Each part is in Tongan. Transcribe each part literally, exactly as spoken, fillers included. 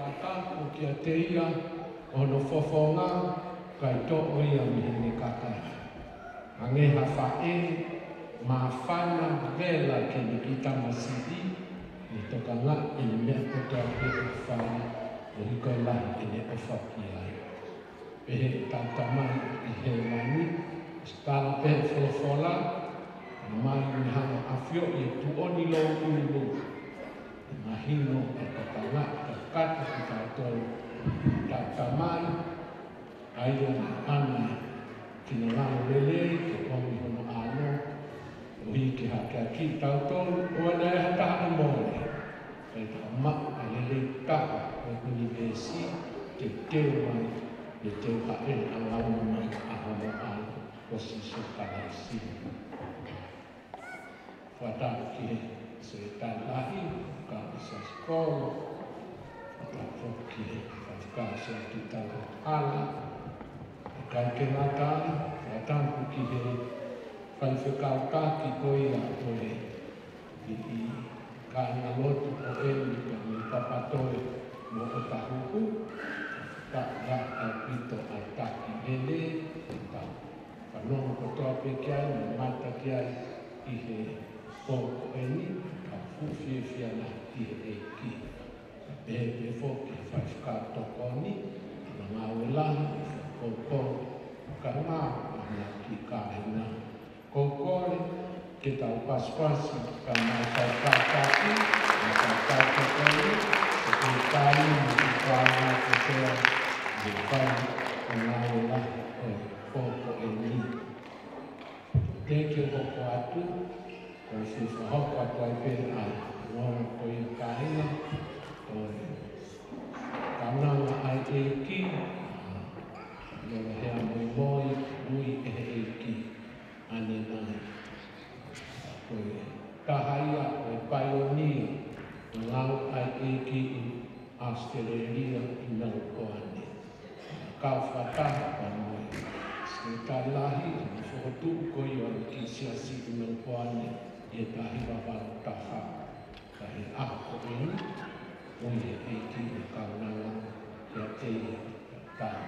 Fakatapu kiate ia ʻo hono fofonga, kae toʻo ia mei heʻene kakai. Hangē ha faʻē māfana vela ki heʻene kiʻi tamasiʻi, ʻe tokangaʻi ʻene meʻa kotoa pē ʻe fai, ʻo hiko lahi ʻene ʻofa ki ai. Pehē ʻe he Tamai ʻi Hēvani, ʻosi tala pē ʻe he folofola, ʻomai mei hano ʻafioʻi e tuʻoni louʻulu, ʻe mahino ʻa e tokangaʻi kakato kitautolu ʻe he Tamai, ʻa ia naʻa ne finangalo lelei ke ʻomi hono ʻAlo, ʻo hiki hake ʻa kitautolu, ʻoua naʻa ʻi ai ha taha ʻe mole, kae tau maʻu ʻa e lelei taha ʻo e ʻunivēsi, teuteu mai, ʻe teu hake ʻa e lau mai ʻa hono ʻAlo ko Sīsū Kalaisi. Fakatapu ki he Sekelitali Lahi, ka Siasi Kolo, fakatapu ki he Faifekau Siasi Tau Hala, ʻikai ke ngata ai, fakatapu ki he faifekau taki ko ia ʻo e ʻi, ʻi kāingalotu ko eni mei Papatoetoe mo ʻOtahuhu, fakatapu ʻaupito ʻa e taki lele, ʻetau fanongo kotoa pē ki ai, mo mamata ki ai ʻi he pō ko eni, ka fuʻu fiefia lahi ki he ʻEiki. Pehē pē foki ki he faifekau tokoni, ʻa e ngāue lahi, ʻo e poupou, kae ʻumaʻā ʻa e kiʻi kāinga. Ko e kole ke tau pasipasi, kae ʻumaʻā e faifekau taki, mo e faifekau tokoni, ʻo e kāinga, mo e kāinga kotoa, ʻi he fai ʻo e ngāue lahi ʻo e pō ko eni. Teʻeki ke u hoko atu, ko e fie fakahoko atu ai pē ʻa e ongoongo ko ia kāinga, ko e kaunanga ʻa e ʻEiki, ʻa Lolohea Moimoi, ui ʻe he ʻEiki ʻanenai. Ko e taha ia ʻo e paionia ʻo e ngāue ʻa e ʻEiki ʻi ʻAositelēlia ʻi Melopoane. Kau fakataha pea mo e Sekelitali Lahi, ʻi he fokotuʻu ko ia ʻo e kiʻi siasi ʻi Melopoane ʻi he taha hiva valu taha. Ka ʻi he ʻaho ko eni, ui ʻe he ʻEiki ʻa e kaunanga kiate ia, kae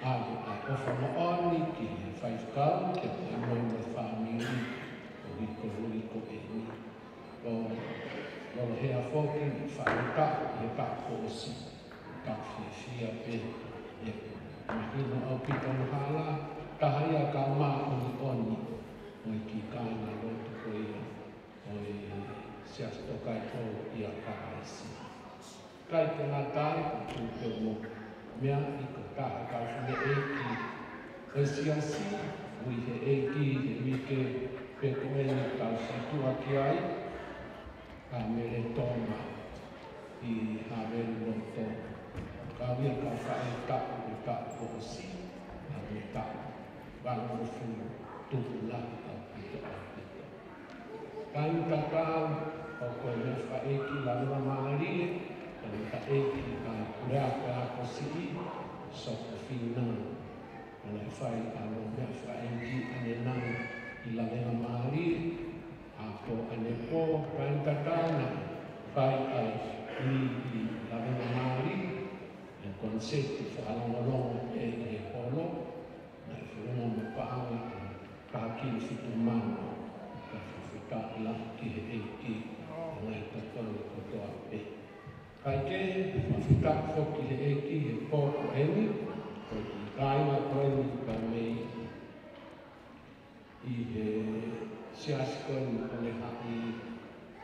ʻave ʻa e ʻofa moʻoni ki he faifekau, kiate ia mo e fāmili, ʻo e hiko ʻuli ko eni. Ko Lolohea foki, faʻa taʻu ʻi he taʻu kuo ʻosi, taʻu fiefia pē, ʻe mahino ʻaupito hono hala, taha ia e kau māʻoniʻoni ʻo e kiʻi kāingalotu ko ia ʻo e Siasi Tokaipoʻou ʻia Kalaisi. ʻIkai ke ngata ai, ko e tuʻu pē mo e meʻa, ʻi he taha e kau fineʻeiki ʻo e siasi, ui ʻe he ʻEiki he uike pē ko eni ʻoku tau situʻa ki ai, ʻa Mele Tonga ʻi Havelu Loto. Kau ia e kau faʻē taʻu ʻi he taʻu kuo ʻosi, ʻa e taʻu valungofulu, tupu lahi ʻaupito ʻaupito. Kāinga tatau, ʻoku ou meʻafaʻeiki lavengamālie, kae meʻafaʻeiki ʻa e puleako ʻo e ako siʻi, Sokofina. ʻOku ne fai ʻa hono meʻafaʻeiki ʻanenai ʻi lavengamālie, ʻa e pō ʻanepō, kāinga tatau naʻe fai ai ʻi, ʻi lavengamālie, ʻa e koniseti fakalongolongo ʻi he holo, naʻe fononga mo e paʻanga ʻe taha kili fitu mano, ka fakafetaʻi lahi ki he ʻEiki, ʻa e ngaahi tokoni kotoa pē. Kae kehe, fakafetaʻi foki ki he ʻEiki he pō ko eni, ko e kāinga ko eni ka mei ʻi he siasi ko eni ʻo ne haʻi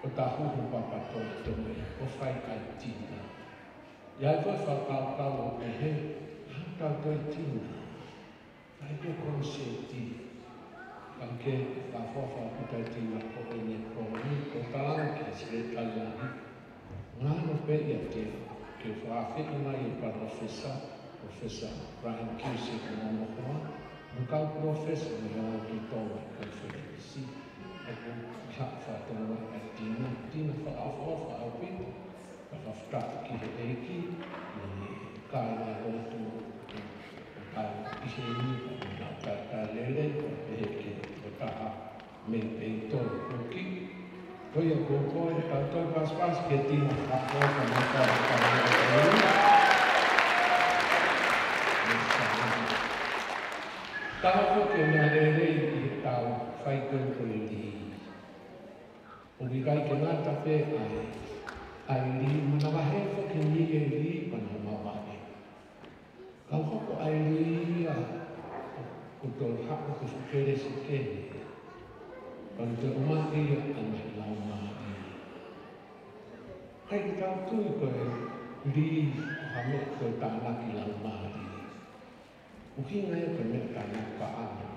ʻOtahuhu Papatoetoe ʻo fai ʻa e tina. ʻI ai ko e fakakaukau ʻo pehē, ha tau toe tina. ʻAi ke koniseti, ka ke ka fakafoki ʻa e tina ko eni ko eni, ko e tala ki he Sekelitali Lahi. Ngalo pē ʻiate au ke fakaafeʻi mai e palōfesa, Professor Brian Cusick Momohoa, mo e kau palōfesa mei he Tonga Conference. ʻOku ʻi ai ha fatongia ʻa e tina, tina fakaʻofoʻofa ʻaupito. Ka fakafetaʻi ki he ʻEiki, ʻi he kāingalotu ʻo tau ʻi heni, ʻo tau talitali lelei, ʻo pehē ki he tokotaha mei Peito Kuki, Ko ia ko koe, tau toe pasipasi ke tina fakakoloa mai ka ka mai ka mai. Tau ko ke na lelei ʻi he tau fai ko e ko e lī. ʻOku ʻikai ke ngata pē ai, ʻa e lī, manavahē foki ni e lī, manavahē. Ka ʻoku hoko ʻa e lī ia ko e toe haʻu ko e fuʻu kelesi kehe. Pea toe ʻomai ia ʻa e ngaahi laumālie. ʻIkai ke tau tui ko e lī ko ha meʻa ko e tānaki laumālie. ʻUhinga ia ko e meʻa tānaki paʻanga.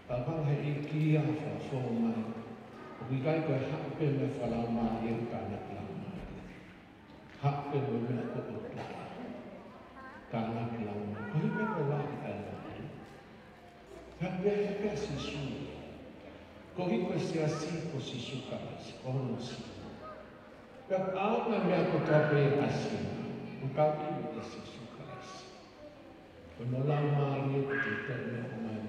Pea hanga he ʻEiki ia ʻo fakafoʻou mai. ʻOku ʻikai ko e haʻu pē mei he fakalaumālie ʻa e tānaki laumālie. Haʻu pē mo e meʻa ko e ʻOtua. Tānaki laumālie. Ko e meʻa ko e lahi ʻa e laumālie. Pea pehē pē ʻa Sīsū. Ko e ko e siasi ko Sīsū Kalaisi, ko hono sino. Pea ʻaonga e meʻa kotoa pē ʻa e sino. ʻOku tau ʻi he Sīsū Kalaisi. Ko hono laumālie ko e toe meʻa mai.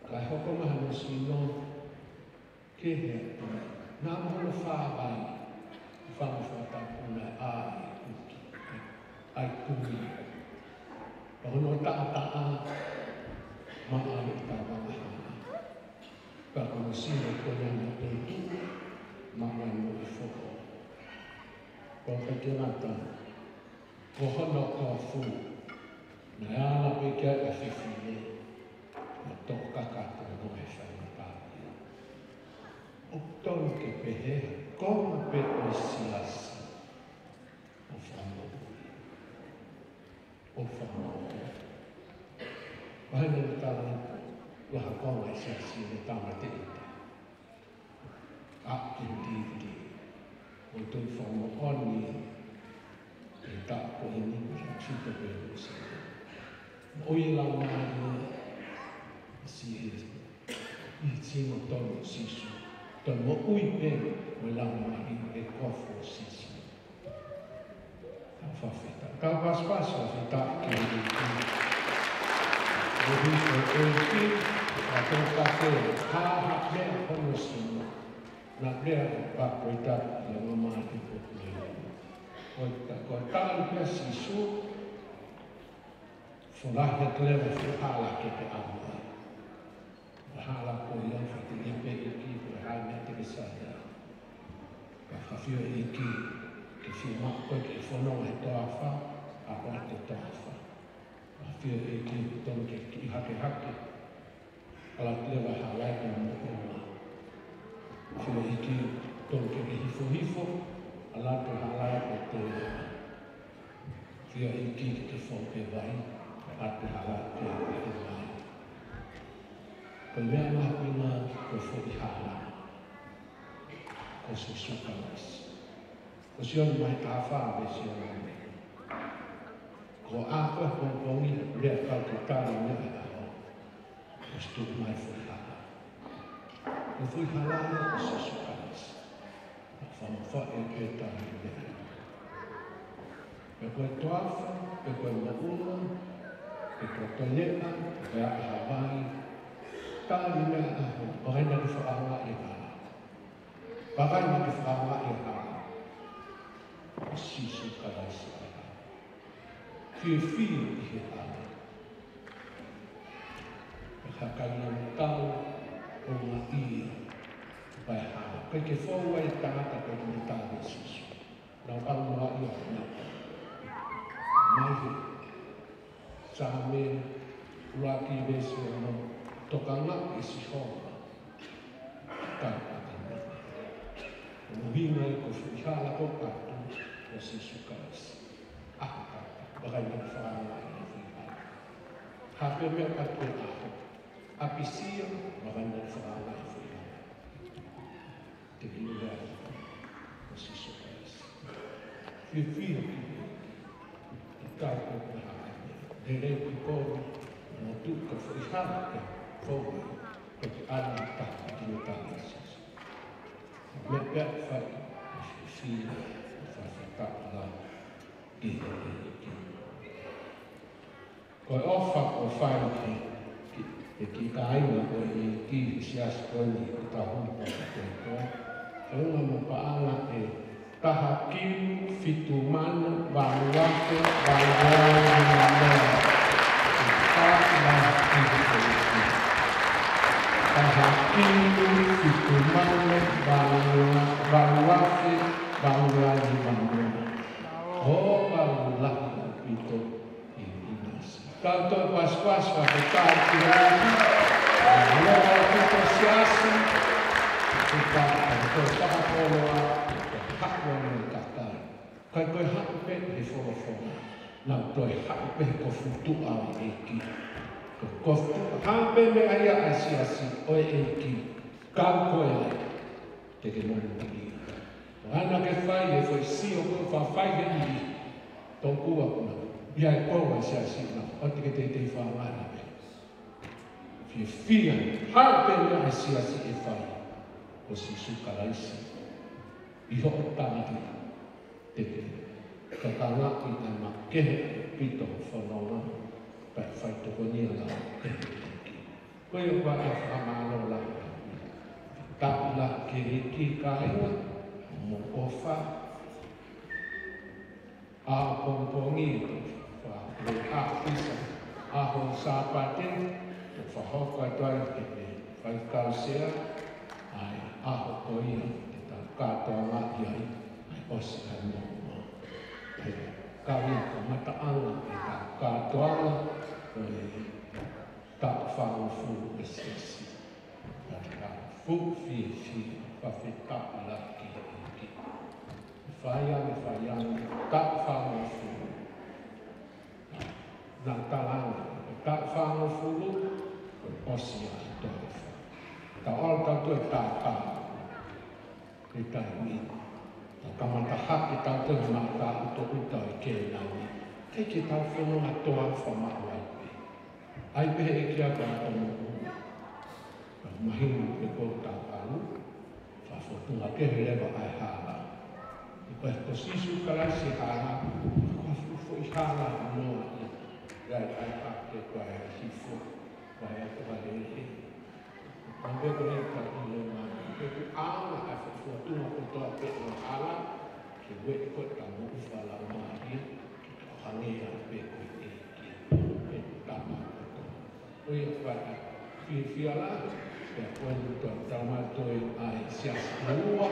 Kae hoko mai hono sino, kehe atu. Naʻa mo hono fāvai, fanga fakatapu naʻe ʻā ʻi he uki, ʻa e kumi. Pea ko hono taʻataʻa, maʻa ʻi he tavanga hala. Pea ko hono sino ko ia naʻe tuʻu, maʻa ʻi he moʻui foʻou. Pea ʻikai ke ngata, ko hono kofu, naʻe ala pē ki ai ʻa e fefine, mo e toko kakato ʻo e faingataʻa. ʻOku tonu ke pehē, ko e konga pē ʻo e siasi, ʻo fakamoʻui. ʻO fakamoʻui. Vahe na tala, ua ha konga ʻi he siasi ʻe tāmateʻi. ʻA e lī, lī. ʻO toe fakamoʻoni, ʻi he taʻu ko eni, ko e sito pē ʻo e siasi. ʻO e laumālie, ʻi he sino tonu ʻo Sīsū. Toe moʻui pē mo e laumālie ʻi he kofu ʻo Sīsū. Tau fakafetaʻi. Tau pasipasi ʻo fakafetaʻi ki he ʻEiki. Ko e ʻEiki, ʻa e tokake, ha ha meʻa hono sino. Naʻa pea ka pui ta, naʻa mamahi ko e. Ko e ta, ko e tali pē ʻa Sīsū, folahi atu leva e fuʻu hala ke ke ʻamu ai. Ko e hala ko ia ʻoku fai ʻe he ʻEiki, ko e hā e meʻa te ke saiʻia ai. Ka ʻoku ʻafio e ʻEiki ke fiemaʻu koe ke fononga he toafa, ʻalu atu he toafa. ʻOku ʻafio e ʻEiki ʻoku tonu ke kiʻi hakehake, ʻalu atu leva e hala ia ki he moʻunga. ʻOku ʻafio e ʻEiki ʻoku tonu ke ke hifohifo, ʻalu atu e hala ia ki he toafa. ʻOku ʻafio e ʻEiki ke ke fou he vai, ʻalu atu e hala ki he vai. Ko e meʻa mahuʻinga ko e foʻi hala, ko Sīsū Kalaisi. Ko Sione vahe taha fā veesi ono. Ko e ʻaho ko e pongipongi, lea kau ke tali meʻa ʻaho. ʻOsi tuʻu mai e foʻi hala. Ko e foʻi hala ia ko Sīsū Kalaisi. Fakamoʻoni pē tali meʻa. Pe ko e toafa, pe ko e moʻunga, pe ko e toeʻa, pe ko e ʻaho vai. Tali meʻa ʻaho, vakai naʻa ke fakaangaʻi e hala. Vakai naʻa ke fakaangaʻi e hala. Ko Sīsū Kalaisi e hala. Fiefia ʻi he hala. Ka ka ina tau ʻo ngaʻia ʻa e hala. ʻIkai ke fou ai e tangata ko e ʻi he tau ʻo Sīsū. Naʻa pau mo ia ʻo ngaʻia. Mai he Saame ʻuluaki veesi ono, tokangaʻi ʻe Sihova. Ka ka ka. ʻUhinga ia ko e foʻi hala ko e ʻatu ko Sīsū Kalaisi. ʻA ka ka. Vakai naʻa ke fakaangaʻi e foʻi hala. Ha pē meʻa ʻoku ʻatu he ʻaho. ʻApisia, vakai naʻa ke fakaangaʻi e foʻi hala. Te ke lea ko Sīsū Kalaisi. Fiefia ki he ʻEiki. Ke tau ko e hala. Lelei ki koe, mo tuʻu ko e foʻi hala ke fou ai, ko e ʻana ta ki he tau Sīsū. Meʻa pē ʻoku fai, fiefia, fakafetaʻi lau ki he ʻEiki. Ko e ʻofa ʻoku fai ki, ki, ʻEiki, kāinga ʻo e ʻEiki, siasi ko eni ʻoku tau hū fakakātoa. Feʻunga mo e paʻanga ʻe taha kilu fitu mano valu afe valu afe valu afe. Taha kilu fitu mano valu afe valu afe valu afe. ʻOku lahi ʻaupito ʻi ʻInasi. Tau toe paspas, fakafetaʻi ki he ʻEiki. Loa ʻaupito siasi. Ke tau toe fakakoloa, ke haʻu ʻa e kakai. Kai ko e haʻu pē he folofola. Nau toe haʻu pē he kofutuʻa ʻo e ʻEiki. Ko e kofutuʻa, haʻu pē meʻa ia ʻa e siasi ʻo e ʻEiki. Kau koe ai. Te ke moʻui. ʻOua naʻa ke fai e foʻi sio ko e fai he ʻili. Tokua kuna. ʻI ai ko e siasi na. ʻOua te ke teitei fakamālō pē. Fiefia. Haʻu pē meʻa ʻa e siasi ʻe fai. Ko Sīsū Kalaisi. ʻI hoʻo tamaiki. Te ke kakangaʻi ʻa e makehe ʻaupito fononga. Pea fai tokonia la. Ko ia ʻoku ou fakamālō lahi. Tapu lahi ki he ʻEiki, kāinga, mo e ʻofa. ʻApongipongi, fakaʻaho ʻisa, ʻaho Sāpate, ʻo fakahoko atu ai ʻe he faifekau sea ʻa e ʻaho ko ia te tau kātoanga ai, ʻa e ʻosi ʻa e moʻunga. ʻA ia, kau ia ko e kamataʻanga ʻetau kātoanga ʻo e taʻu fāngofulu ʻa e siasi. Ka fuʻu fiefia, fakafetaʻi lahi ki he ʻEiki. Fai ange, fai ange, taʻu fāngofulu. Naʻa tau talaange, taʻu fāngofulu, ʻosi ʻa e toafa. Tau ʻalu tautolu ʻo tātā. ʻI he taimi ni, tau kamata hake tautolu he maʻutoʻuta ʻi Kēnani. ʻIkai ke tau fononga toafa maʻu ai pē. ʻAi pē ʻe he ʻEiki ʻa e tau moʻui. Ka mahino pē ko e tau ʻalu, fakafōtunga kehe leva ʻa e hala. Ko e ko Sīsū Kalaisi hala, ko e fuʻu foʻi hala noa ia. ʻIkai ʻai hake ko e hifo, ko e ʻai ko e lele. Ka ko e ko e ka ʻilo mai, ko e ʻaonga ʻa e fakafōtunga kotoa pē ʻo e hala, ke ueʻi ko e tau moʻui fakalaumālie, ke tau hangē pē ko e ʻEiki, ʻe tama kotoa. Ko ia ʻoku ou fiefia lahi, pea ko eni ʻoku tau tau mātoi ʻa e siasi ua,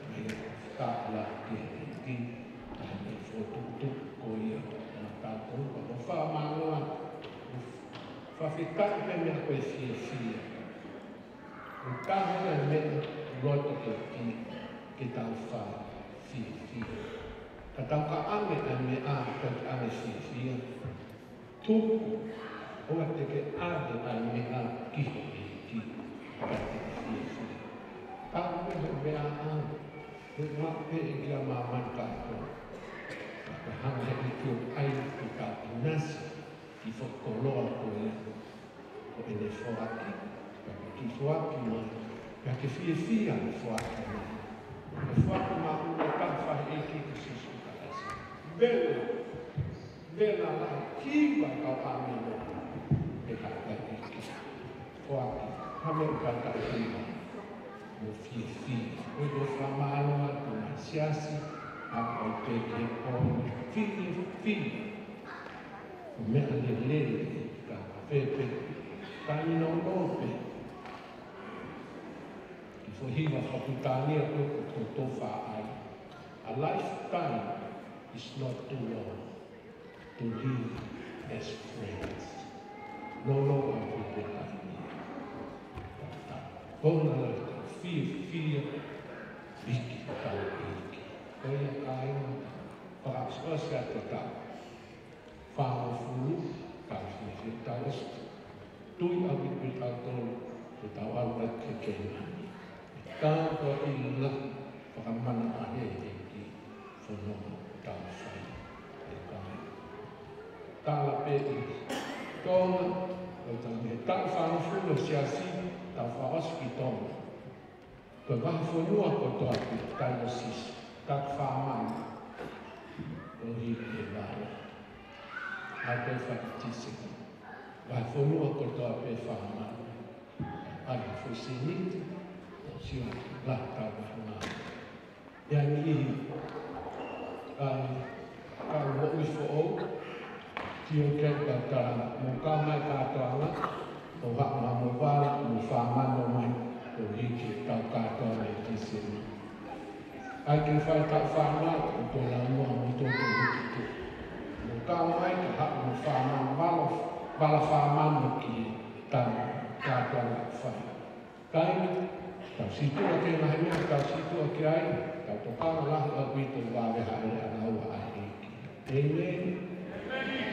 mai a fakala ke hiki, ʻa e fokotuʻutuʻu ko ia, ma tau tau, ʻo fakamālō atu, fakafetaʻi pē meʻa ko e fiefia. ʻOku taha e meʻa loto ke ki, ke tau fai fiefia. Ka tau ka ʻange ʻa e meʻa, ka ke ʻange fiefia. Tuku, ʻoua te ke ʻave ʻa e meʻa ki he ʻEiki, ka te ke fiefia. Tau ko e meʻa ʻange, he maʻu pē ʻe ʻEiki ʻa māmani kātoa. Ka hanga he ʻEiki ʻo ʻai ke tau ʻinasi, ki he foʻi koloa ko ia. Ko ʻene foaki, pea ke foaki mai, pea ke fiefia ʻene foaki mai. ʻE foaki mai ʻa e tau fai ʻEiki ko Sīsū Kalaisi. Vela, vela lahi, hiva kau ʻāmeni. ʻE haʻu ʻEiki. Foaki, ha meʻa ka tau hiva. Mo fiefia. Ko e ko fakamālō atu ʻa e siasi, ʻa e peke ʻo fiefia. Ko e meʻa lelei, ka pepe, ka ʻi nono pē. Ki he foʻi hiva fakapilitānia ko e ko e ko e tō faʻai. A lifetime is not too long to live as friends. Nono ʻaupito e taimi. Ko e ʻuhinga ia ʻoku tau fiefia, ʻEiki, tau ʻEiki. Ko ia kāinga, fakaʻosiʻosi atu ʻetau fāngofulu, tau fiefia, tau ʻosi. Tui ʻaupito ʻetau tolu, ke tau ʻalu mai ki Kēnani. Tau ko ila, fakamana ʻa e ʻEiki, fononga tau fai. ʻE kāinga. Tala pē ʻi Tonga, ʻo tau mei he taʻu fāngofulu ʻo e siasi, tau fakaʻosi ki Tonga. Ko e vahefonua kotoa pē, taʻu ʻosi, taʻu fā mano. ʻOku hiki e vale. ʻA e ko e fakatiseki. Vahefonua kotoa pē fāmani. ʻAi ha foʻi sēniti, sio ki he lahi ʻetau vāhenga. ʻI ai e niʻihi, ʻa e kau moʻui foʻou, sio ki ai ka tala, mou kau mai kātoanga, ʻo haʻu mo e vala, mo e fāmani mai, ʻo hiki ʻetau kātoanga ʻi Tīsema. ʻAi ke fai taʻu fānau, ʻo tō lau noa mo tō tō hiki tō. Mou kau mai ka haʻu mo e fāmani vala, vala fāmani ki he tau kātoanga fai. Kae, tau sītuʻa ki he ngaahi meʻa, tau sītuʻa ki ai, tau tokanga lahi ʻaupito ʻi he vāvea haʻele ʻa e ʻEiki. ʻĒmeni.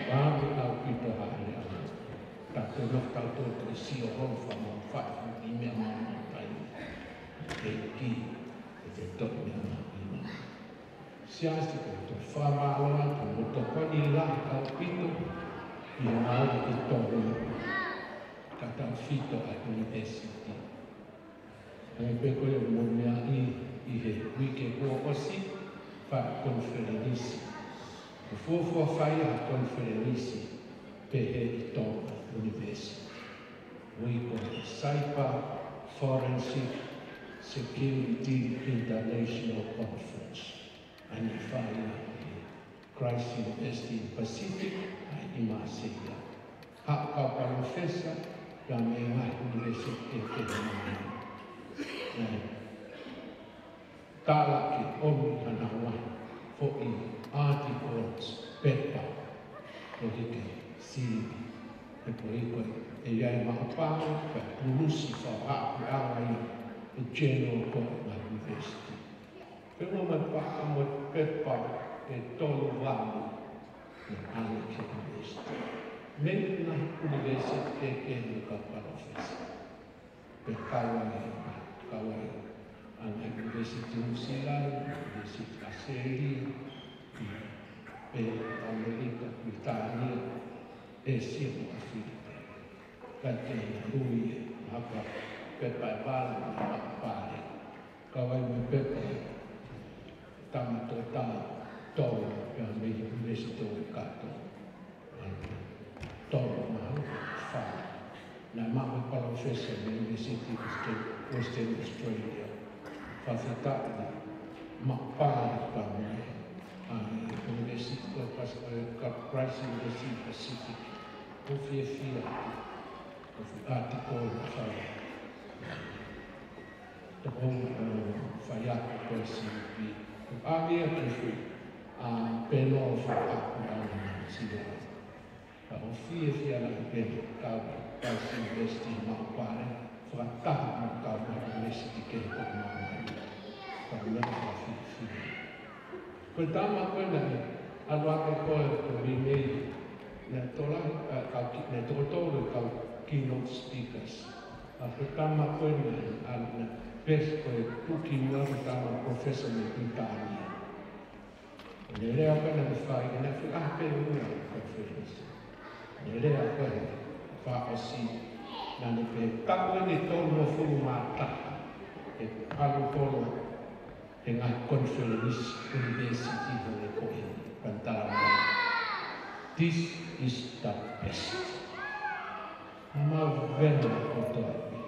Vāvea ʻaupito haʻele ʻa e ʻEiki. Tau tō noa, tau tō tō sio holo fāmani fai, ʻi meʻa maʻu taimi. ʻEiki, ʻe te toʻo meʻa maʻu ʻi muʻa. Siasi, ʻoku tau fakamālō atu mo tokoni lahi ʻaupito ʻi he ngāue ʻi Tonga, kae tautefito ʻa e ʻunivēsiti. Hangē pē ko ia ʻoku mou meaʻi, ʻi he uike kuo ʻosi, fai konifelenisi. Ko e fuofua fai ʻa e konifelenisi pehē ʻi Tonga ʻunivēsiti. Ui ko e Cyber Forensic Security International Conference. ʻA ia naʻe fai ʻi he Christ University Pacific, ʻa ia ʻi Marsella. Haʻu kau palōfesa, pea mei he ngaahi ʻunivēsiti kehekehe ʻi māmani. Naʻe tala ke ʻomi haʻanau foʻi articles, pepa, ʻo hiki sivi. He ko e, ko e, ʻe ʻi ai e maʻu pale, pea pulusi fakapuleʻanga ia ʻe he General Court ʻo e ngaahi ʻunivēsiti. Pea ʻomai pea mo e pepa ʻe tolu valu ʻe ʻalu ki he ʻunivēsiti. Mei he ngaahi ʻunivēsiti kehekehe mo e kau palōfesa. Pea kau ai, kau ai ʻa e ngaahi ʻunivēsiti Nuʻusila, ʻunivēsiti ʻAositelēlia, pea ʻAmelika, Pilitānia, ʻĒsia mo ʻAfilika. Kae kei ui e haka pepa ʻe vala mo e maʻu pale. Kau ai mo e pepa ʻa e tama tokotaha tolu pea mei he ʻunivēsiti ʻo e kato. Tolu mahalo, fā. Naʻe maʻu e palōfesa mei he University of Western, Western Australia. Fakafetaʻi, maʻu pale ka mai ʻa e ʻunivēsiti ko e Pas-, ʻa e Christ University Pacific. ʻOku fiefia atu. ʻOku fiefia atu ko e fai. Tokoni, ʻa, fai atu ko e C V. ʻA ia ke fai, ʻa, pea nofo atu ʻa e sila. Ka ʻoku fiefia lahi pē kau Christ University maʻu pale, fakataha mo e kau ʻunivēsiti kehe ʻo māmani. Ka meʻa fakafiefia. Ko e tama ko ē naʻe ʻalu hake ko ē ko Rinei, naʻe tokolahi, ʻa, kau ki-, naʻe toko tolu e kau keynote speakers. ʻA, ko e tama ko ē naʻe ʻalu, naʻe best ko e tuki mai ko e tama professor mei Pilitānia. Naʻe lea ko ē naʻe fai, naʻe fai ʻa e pē ʻuhinga ko e conference. Naʻe lea ko ē he fakaʻosi, naʻa ne pehē taʻu eni ʻe tolungofulu mā taha ʻe ʻalu holo he ngaahi konifelenisi ʻunivēsiti hangē ko eni, pea ne talamai, "This is the best." Mau vena kotoa pē.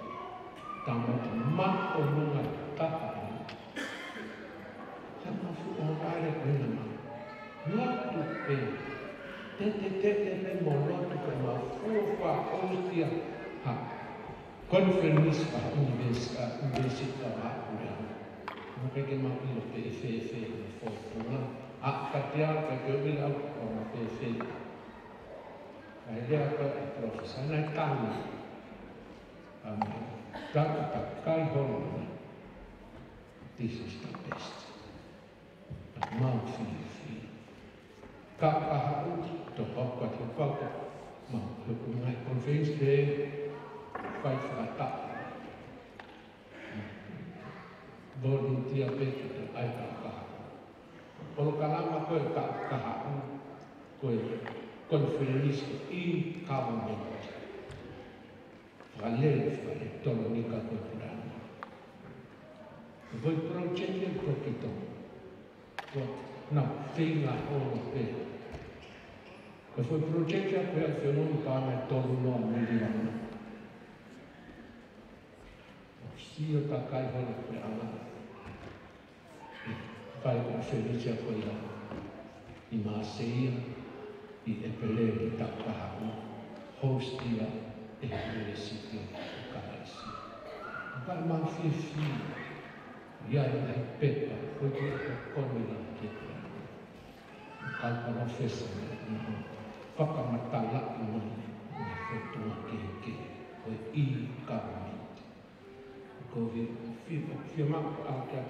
Tama māʻolunga taha. Tama fuʻu ʻaupito ko ena mau. Lotu pē. Te, te, te, te, te mau lotu pē mau fuofua ʻosi ia. Ha. Konifelenisi ʻa e ʻunivēsi-, ʻa e ʻunivēsiti ʻa Vahaʻapuleʻanga. Mau kei ke mau ʻilo pē ʻe fēfē ʻa e fōtunga. ʻA ka te au ka ke ʻilo au ʻo ma fēfē. ʻA e lea ko ē ʻa e professor naʻe tangi. ʻA e tangi ka kai holo. This is the best. Mau fiefia. Ka, ka haʻu, to hoko atu pau ka. Mau, he ʻoku ngaahi conference pē, fai fakataha. Volunteer pē ke ta ai ka, ka haʻu. Polokalama ko ē ka, ka haʻu, ko e conference ʻi government. Fakalele, fakaʻilekitulōnika ko e pulana. Ko e project ʻe tokito. Ko e na feinga holo pē. Ko Ko e foʻi project ko ia ʻoku feʻunga paʻanga ʻe tolu noa miliona. ʻOku sio takai holo pē ala. Kae ko e fenisia ko ia ʻi Maseia ʻi ʻEpeleli taʻu kahaʻu, host ia ʻe he University of Ekalesia. Kae mau fiefia ia ʻi he pepa ko ia ʻoku tokoni lahi ki he kau palōfesa mo fakamatalaʻi mai ʻa e fōtunga kehekehe ʻo e e-government. Ko e fi-, fi-, fiemaʻu ke ʻalu ki ai,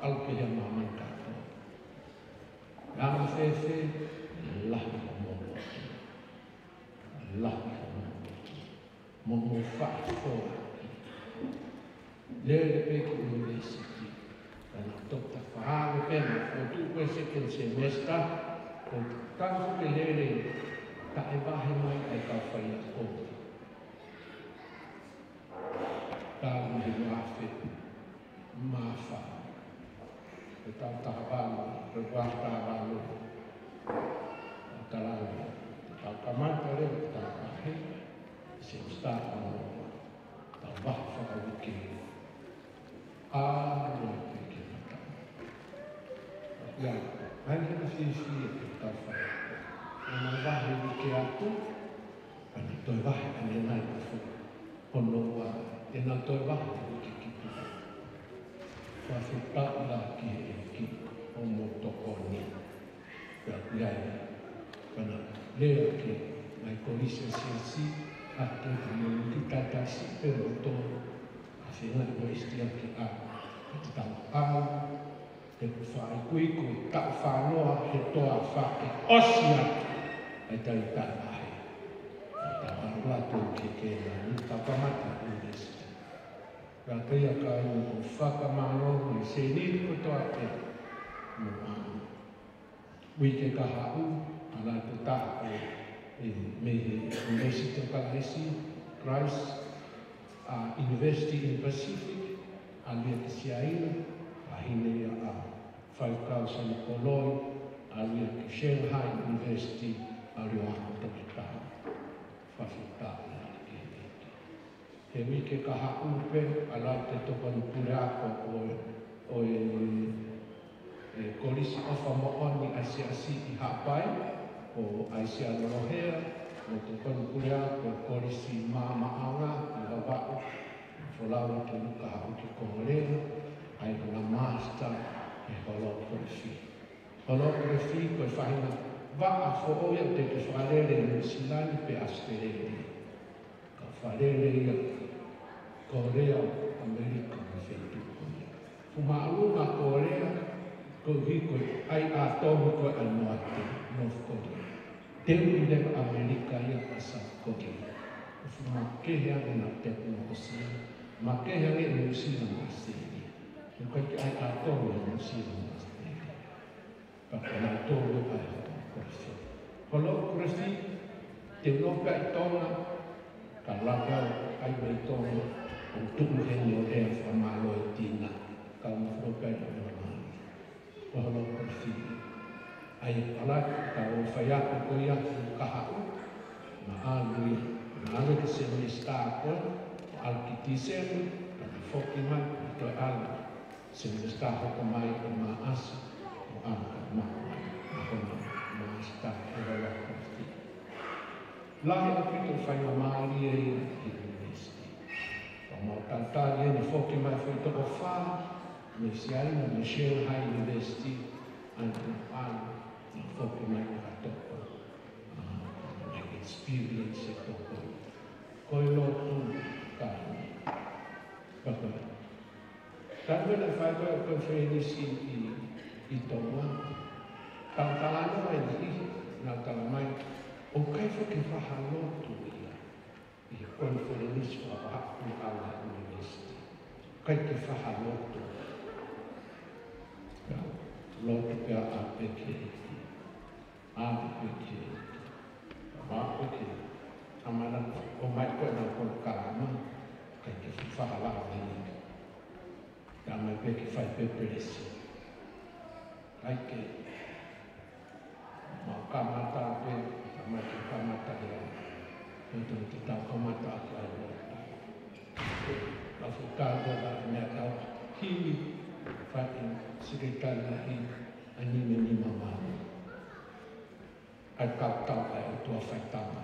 ʻalu ki ai ʻa māmani kātoa. Naʻa mo fēfē, lahi hoʻomou lotu. Lahi hoʻomou lotu. Mo hoʻomou fakafoa. Lele pē ki he university. Ka naʻa tau tafahale pē naʻa fotu ko e second semester. Ko e tau ke lele taʻe vahe mai ai ka fai a ko. Talu mei he uaafe mā fā. Ko e taʻu taha valu, ko e uaafe taha valu. Talu, tau kamata leva, tau vahe. Semester ono. Tau vahe fakauike. ʻA, ʻo pē ke mata. Ia, ʻai ke na fiefia ke tau fai. Naʻa vahe uike atu, ʻa ena toe vahe ʻanenai ko fo. Ono ua, ʻena toe vahe uike ki tuʻa. Fakafetaʻi lahi ki he ʻEiki hoʻomou tokoni. Pea ʻoku ʻi ai, pea naʻa lea ki he ngaahi kolisi siasi, ʻa e tau ka mo ni ki taitasi pē mo tō, ʻa e fenga mo ʻisti ake ʻa, ʻa te tau ʻau, te ku fai kui ko e taʻu fānoa he toafa ke ʻosi atu ʻa e tai tai ahe. Tau ʻalu atu ke ke na ni tau kamata ʻunivēsiti. Ka te ia ka inu ko fakamālō mo e sēniti kotoa pē mo ʻamu. Uike kahaʻu, ʻalu atu taha ʻe, ʻe, mei he University of Christ, Christ, ʻa University in Pacific, ʻalu ia ki Siaina, ʻa hine ia ʻa Faifekau Sani Koloi, ʻalu ia ki Shanghai University, ʻalu ia ʻo toki taha. Fakafetaʻi lahi ki he ʻEiki. He uike kahaʻu pē, ʻalu atu e tokoni puleako ʻo e, ʻo e, e Kolisi ʻOfa Moʻoni ʻa e Siasi ʻi Haʻapai, ko ʻAisea Lolohea, mo e tokoni puleako ʻo e Kolisi Maamaʻanga ʻi Vavaʻu, folau atu e uike kahaʻu ki Kōlea, ʻa e langa master he holography. Holography ko e faʻahinga vaʻa foʻou ia ʻoku teʻeki fakalele ʻi Nuʻu Sila ni pe ʻAositelēlia. Ka fakalele ia ʻi Kōlea ʻAmelika mo e feituʻu ko ia. Fuʻu māʻolunga Kōlea, koeʻuhi ko e ʻai ʻa Tonga ko e ʻa Noate, North Korea. Teu ʻi leva ʻAmelika ia ʻa South Korea. Fuʻu makehe ange ʻena tekinolosia, makehe ange Nuʻu Sila mo ʻAositelēlia. ʻOku ʻikai ke ʻai ʻa Tonga ʻi Nuʻu Sila mo ʻAositelēlia. Ka ko nautolu ʻa e holography. Holography, te u nofo pē ʻi Tonga, ka lava ʻai mei Tonga, ʻo tuʻu heni ʻo lea fakamālō ʻi Tina, ka u nofo pē ʻi Tonga. Ko holography. ʻAi ʻalu atu, ka ʻo faiako ko ia ki kahaʻu, naʻa ʻalu ia, naʻa ʻalu ki semester ko ē, ʻalu ki Tīsema, ka na foki mai, toe ʻalu. Semester hoko mai ʻi Maʻasi, ʻo ʻalu ka maʻu mai, ʻa hono master ʻi he holography. Lahi ʻaupito e faingamālie ia ki he university. Pea mau talitali ʻene foki mai foʻi toko fā, mei Siaina, mei Shanghai University, ʻa ena ʻalu, na foki mai ka toko, ʻa, na experience e toko. Ko e lotu ka ni. Pea ko e Talu mei he fai ko e, ko e konifelenisī ʻi, ʻi Tonga. Tau talanoa mai ni, naʻa tala mai, ʻoku ʻikai foki ke fakalotu ia ʻi he konifelenisī fakapapau ʻa e university. ʻIkai ke fakalotu. Lotu pea ʻa peke. ʻA peke. ʻA peke. ʻA mana ʻomai ko ena ko e kalama. ʻIkai ke fakalava ni. Ka mai pē ke fai pē pelesi. ʻIkai ke. Mau kamata pē, Mate kamata ia. Totonu ke tau kamata atu ai mo. Ka fuka ko ka mea tau hili fai Sekelitali Lahi ʻa e nima nima mano. ʻA e kau tau ʻa e ʻOtua fai tama.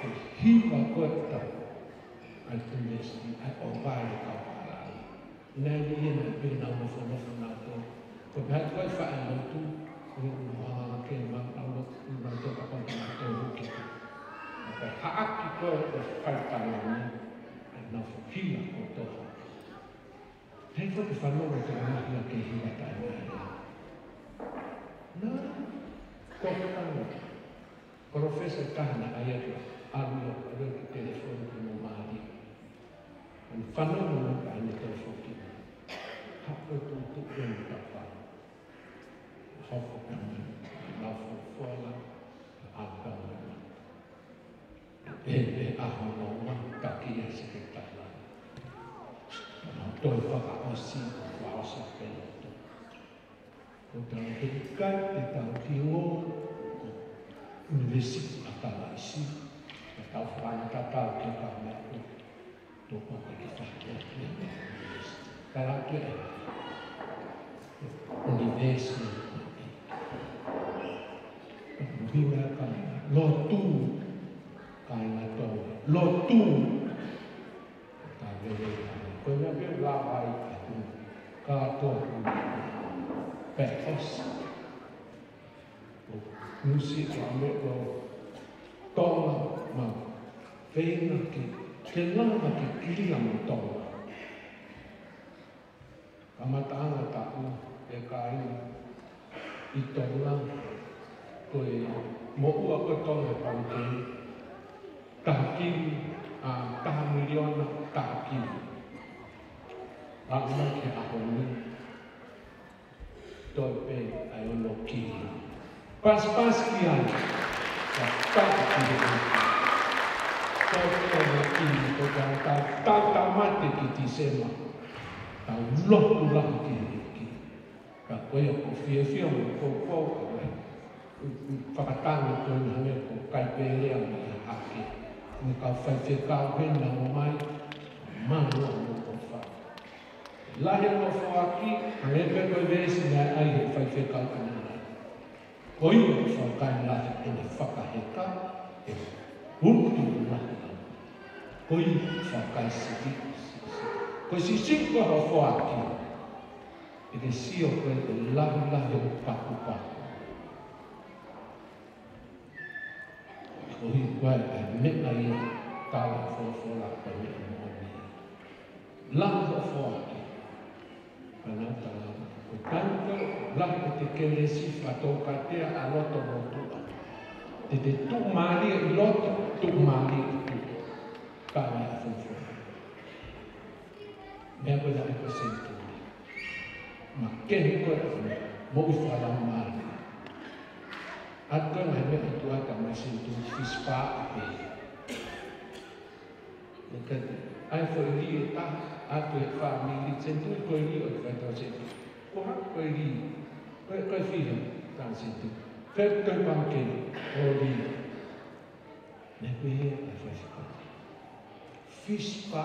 Ko e hiva ko ē ʻa e tau ʻa e Tuʻi Uēsiliana ʻa e ʻOtua ʻa e kau palani. Naʻe ʻi ai e nai pē nau nofonofo nau tō. Ko e pehē ko e faʻa lotu, ko e ʻuhinga ke ma, ma lotu, ma lotu ka pau ka tō huki. Ka ko e haʻaki ko ē ʻo e fai palani, ʻa e nau fokila ko tō. Hei ko e fanongo ke ʻamanaki ke hiva taʻe mai. Na, ko e tau. Professor Kahana ai atu, ʻalu ʻo, ʻalu ki telefoni ki mo Mali. An fanongo mo ka ane telefoni. Hapo tu tu en tapa. Hoko kama, lau folofola, ʻa kama. ʻE, ʻe ʻaho noa, taki ia Sekelitali. Nau toe fakaʻosi, fakaʻosi pē lotu. Ko tau he ʻikai te tau tingo, ʻUnivēsiti ʻa Kalaisi, ʻe tau fakatatau ki he kau meʻa ko. Toko ke ke fakatatau ki he ʻUnivēsiti. Kala ke ʻe. ʻUnivēsiti. Pina ka lotu. Kāinga Tonga. Lotu. Ka lele ka. Ko ia pē lava ai atu. Ka tō. Pehē ʻosi. Nusi ka me ko Tonga ma. Feinga ke, ke lava ke kilia mo Tonga. Kamataʻanga tapu ʻe kāinga ʻi Tonga, ko e moʻua ko Tonga he palikeni, taha kivi, ʻa, taha miliona, taha kivi. Aʻu mai ki he ʻaho ni, toe pē ʻa e ono kivi. Pasipasi ki ai. Ka taha kivi. Toe pē ono kivi, ko e tau, tau, tau tāmate ki Tīsema. Tau lotu lahi ki he ʻEiki. Ka ko ia ko e fiefia mo e poupou ka mai. Fakatangi ko eni hangē ko Kaipelea mo e hake. Mo e kau faifekau he nau mai. Manu mo ko fa. Lahi ʻa e foaki, hangē pē ko e veesi naʻe ʻai ʻe he faifekau ʻanenai. Ko ia ʻoku fakaʻilonga ʻene fakaheka, ʻe hulu ki he lahi ʻa. Ko ia ʻoku fakaʻilonga. Ko e siʻisiʻi ko e foaki, ʻe ke sio ko e lahi lahi ʻo e pakupaku. Ko e hā ko e meʻa ia tala folofola ko e meʻa moʻoni. Lahi ʻo e foaki. Ka nau tala, ko e taimi ko ē, lahi ko ē te kelesi fakatoukatea ʻa loto motuʻa. Te te tuʻumālie ʻi loto, tuʻumālie ʻi tuʻa. Ka nau folofola. Meʻa ko ē naʻe ko e senituli. Makehe ko ē, moʻui fakalaumālie. ʻA ko e ngaahi meʻa ʻi tuʻa ka mai senituli fisi pā ʻa pē. Naʻe ʻai foʻi lī ʻe taha, ʻa ko e fāmili senituli ko e lī ʻo e faitau senituli. Ko ha ko e lī, ko e, ko e fiha, taha senituli. Fē ko e pangikē, ko e lī. Naʻe pehē ʻe he faifekau. Fisi pā,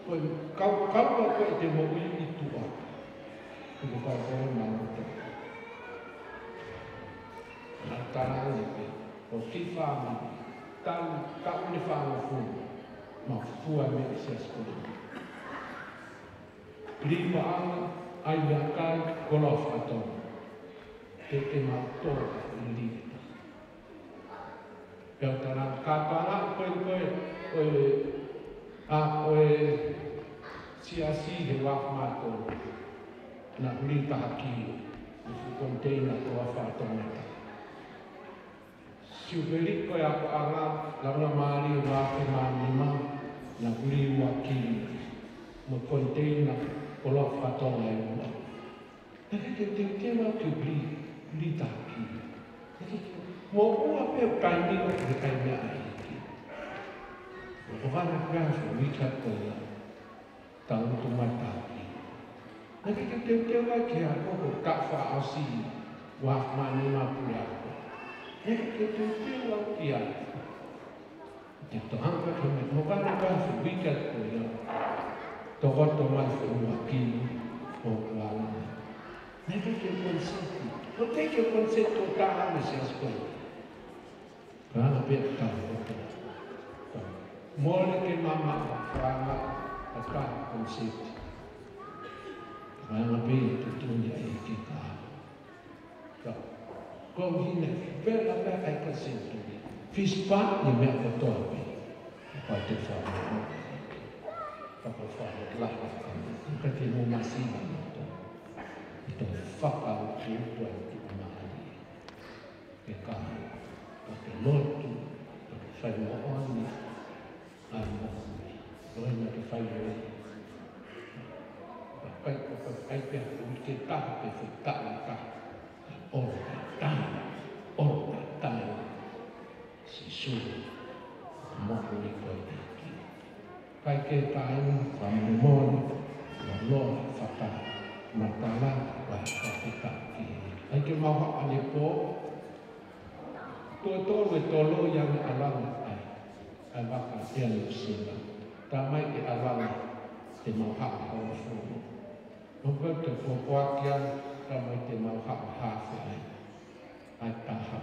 ko e kau, kau ko ē te moʻui ʻi tuʻa. Ko e kau ko ē ma loto. Naʻe tala ange pē, ko e kiʻi fāmili, taʻu, taʻu ʻe fāngofulu, mafua mei he siasi ko eni. Lī paʻanga, ʻai meʻakai, koloa fakatonga. Te ke mau tō ka lī. Pea u tala, kātoanga ko e, ko e, ko e, ʻa, ko e siasi he Uafu Mātolu. Naʻa ku lī taha kilo, ʻi he fuʻu koniteina ko e Uafu Tonga. Siupeli ko e akoʻanga, laungamālie ua afe mā nima, naʻa ku lī ua kilo, mo e koniteina ko e Uafu Tonga ʻe ua. Naʻe ʻikai ke u teuteu au ke u lī, lī taha kilo. Naʻe ʻikai ke, moʻua pē ʻo taimi ʻo ʻikai meʻa ʻa e ʻEiki. ʻO ka vana kura fo mika ko ia. Tau utu mai taha kilo. Naʻe ʻikai ke u teuteu au ke ako ko e ka fakaʻosi ua afe mā nima pule ako. Naʻe ʻikai ke u teuteu au ki ai. Te u toʻo hake ki he meʻa, mo kane ka se uike ko ia. Tokoto mai se ua ki o kuala. Naʻe ʻikai ke u consent. Ko te ke consent ko taha me se asko. Ka na pe ka ko. Mole ke mama ka na ka consent. Ka na pe tu tu ni ai ke ka. Ka, ko hine, pela pea kai ka senturi. Fist bump ni meʻa kotoa pē. Ka te whai. Ka ko whai la. Ka te mo masina kotoa. Ito whakautu tua ki maali. Ke ka, ka te lotu, ka te whai moʻoni. ʻA e moʻoni, ko e na te fai ʻo e. Ka kai, ka kai pea ko e ke taha pe fai taha ka. ʻO taha, ʻo taha. Sīsū, moʻoni ko e ʻEiki. Kai ke kai, ka moʻoni, ʻo loa fata, matala, ʻo fata ki. ʻAi ke mau haʻane pō, Ko e tolu e tolo ia me ʻalanga ai. ʻAi vaka ʻia New Zealand. Tā mai ke ʻalanga te mau haʻa hau fulu. ʻO ka te popoaki ai, tā mai te mau haʻa hafe ai. ʻAi taha.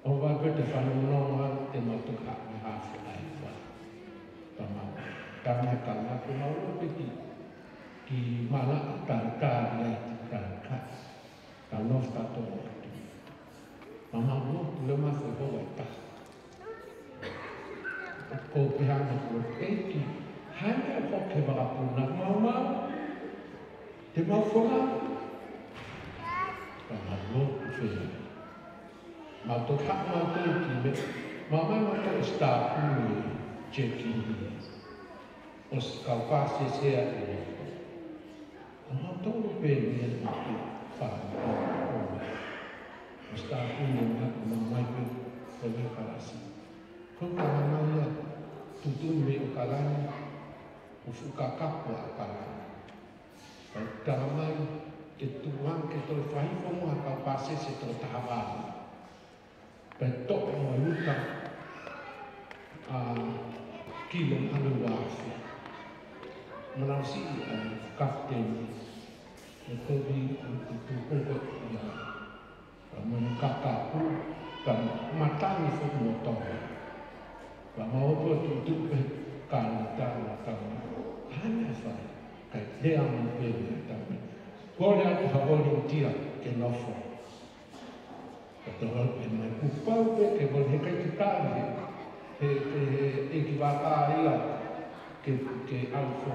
ʻO ka te fanongonongo ai, te mau tuka haʻa hafe ai. Ua. Tā mai, tā mai ka na te mau lo peti. Ki mala a tā tā ia te tā kā. Ka no fa to. Mama mo, le ma fo ho e ta. Ko pehanga ko eki. Hanga ko ke makapuna mau mau. Te mau fola. Ka mau lo fela. Mau to hak mau to ki me. Mama mau to sta kumi cheki. ʻOsi kau pāsese ʻa e. ʻO tolu pē ni ʻa e fā. ʻOsi tā kumi ʻa e mamai pē ko e kalasi. Ko ka mamai ia tutu me ʻo kalani, ʻo fuka kapo ʻa kalani. Ka tā mai ke tuan ke toe fai fomo ha kau pāsese tō taha vālu. Pea toʻo mo Luka ʻa kilo hale uafe. Manausiʻi ʻa e kapiteni ʻo e kovi ʻo e tutuku ko ia. Ka mani kakapu, ka matangi foki mo Tonga. Ka mau opo tutuku pe ka na tana tana. Hana fai, kai lea mo pe na tana. Kole atu ha volunteer ke nofo. Ka tau e mai, kuo pau pē ke vole he kai te tali he, he, he, he, he ki vaka ia ke, ke au fo.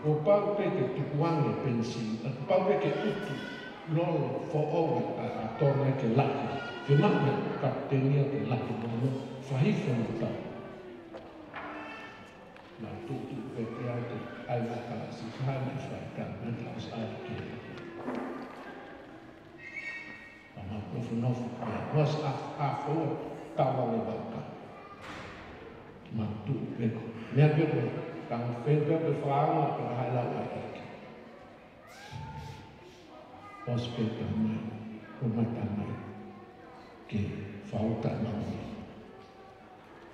Kuo pau pē ke tukuange penisi, a kuo pau pē ke utu, lolo, fo o, a, a tona ke laki. Ke maʻu, kapiteni ia ke laki, mono, fahi fo mo tau. Na tutu pē ke au te, ai vaka, si fahani fai, ka, na tau sa ai ke. Ka mau nofonofo, ʻa e hosi ʻaho, ʻaho, tawa le vaka. Mau tuʻu pē ko. Meʻa pē ko, ka mau fē pē ko fānga, ko hai lau ai ake. Hosi pē ka mai, ko mai ka mai. Ke fauta mau ni.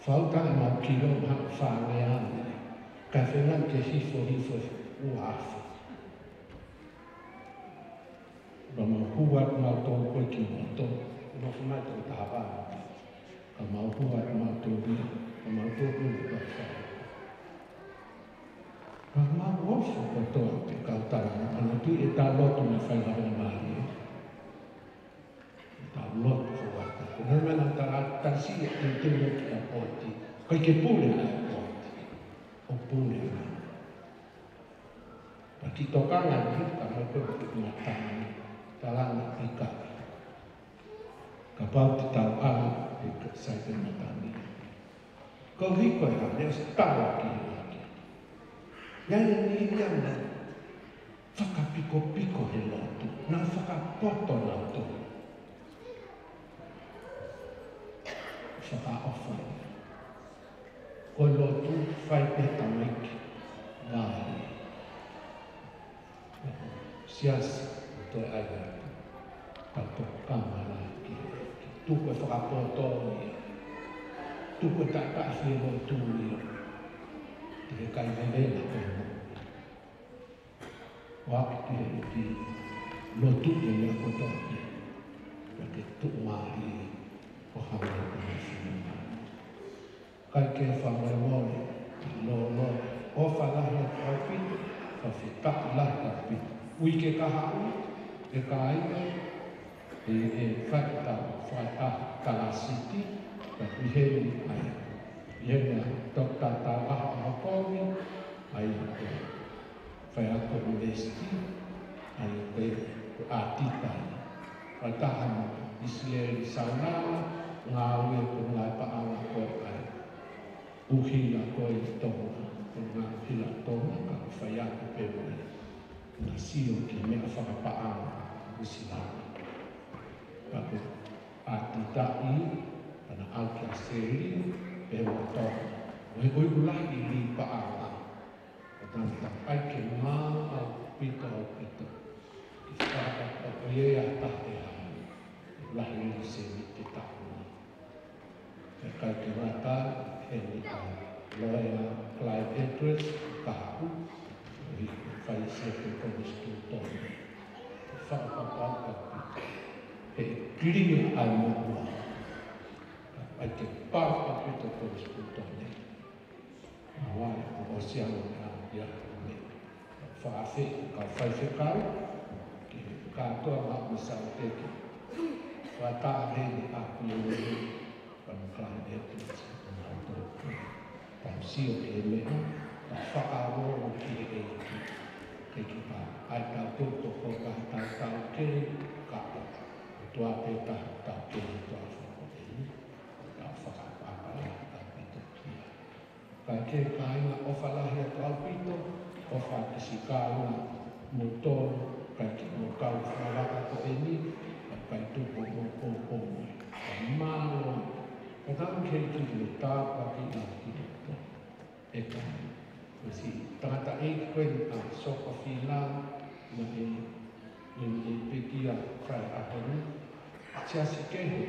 Fauta ʻemau kilo ha fāngeau. Ka fenga ke hifo hifo uafe. Ka mau hua atu mau tō koe ki moto. Mau fumai tō tahava. Ka mau hua atu mau tō bia. Ka mau tō koe ki moto. Ka mau ofo kotoa ke kau tala. Ka mau tui e tau lotu na fai la hona mali. Tau lotu fo atu. Ko nai mana tala tasi e te te mo ki a poti. Kai ke pule a poti. O pule a. Ka ki tokanga ni ka mai ko ki matani. Talanga ika. Ka pau te tau ala e ka sai ke matani. Ko hiko e hale o se tala ki hake. Ngai ni ia na fakapikopiko he lotu, na fakapoto lotu. Fakaʻofa. Ko lotu fai pē tamaiki. Ngai. Siasi, toe ai atu. Ka tokanga la ki, ki Tuku e fakapōtō ia. Tuku e taʻetaʻefielotu ia. Te ke kai lelei na koe mo. Oaki ki he ʻEiki, lotu ke ia kotoa pē. Pea ke tuʻumālie ko hanga ko e fina. Kae ke fakamolemole, lolo, ʻofa lahi atu ʻaupito, fakafetaʻi lahi ʻaupito. Uike kahaʻu, e kāinga, ʻe, ʻe fai ʻetau fakataha kalāsiti, ka ʻi heni ai. ʻI heni ai, Toketā Tauʻaho ʻAhokovi, ʻa ia ko e faiako ʻunivēsiti, ʻa ia ko e, ko e ʻātita ia. Fakataha mo ʻIsileli Saunala, ngāue ko e ngaahi paʻanga ko ē ʻa e ʻuhila ko ē ʻi Tonga, ko e ngaahi ʻuhila Tonga, ka ko e faiako pē mo ia. Naʻe sio ki he meʻa fakapaʻanga ʻo ʻIsileli. Ka ko e ʻātita ia, ka naʻe ʻalu kia Seli, pea mo Tonga. Ko e ʻuhila ʻi he paʻanga. Ko e tangata ʻai ke maau ʻaupito ʻaupito. Ke fakapapauʻi ʻe ia ʻa e taha ʻe hā. Lahi ʻi he sēniti taʻu. Pea kai ke ngata, heni ʻa e loea Clive Edwards, kahaʻu, ʻo hiki fai sia ke konisitūtone. Fakapapauʻi ʻaupito. He clear ʻa e moʻua. ʻAi ke pau ʻaupito konisitūtone. Naʻe ʻosi ʻalu ʻo meʻa ia, meʻa. Fakaafeʻi kau faifekau, ke kātoa maʻu mo Sauteki. Fakataha heni ʻa e kūlele, ka mo Clive Edwards, ko nautolu. Tau sio ki he meʻa, tau fakaongo ki he ʻEiki. Ke ki pa, ʻai tau toko ka tau tau ke, ka, tua pe ta, tau ke, tua fakaongo, tau fakaʻapaʻapa lahi ʻaupito ki ai. Kae kehe kāinga, ʻofa lahi atu ʻaupito, ʻofa ki siʻi kāinga moutolu, kae kehe mo e kau fakalaka ko eni, kae tuku mo poupou mo e. Kae mālō, kae tau ke ki mo tāpuaki ʻa ki moutolu. ʻE ka, ko siʻi tangataʻeiki ko eni ʻa Sokofila, naʻe, ʻe, ʻe pekia fai ʻaho ni, siasi kehe,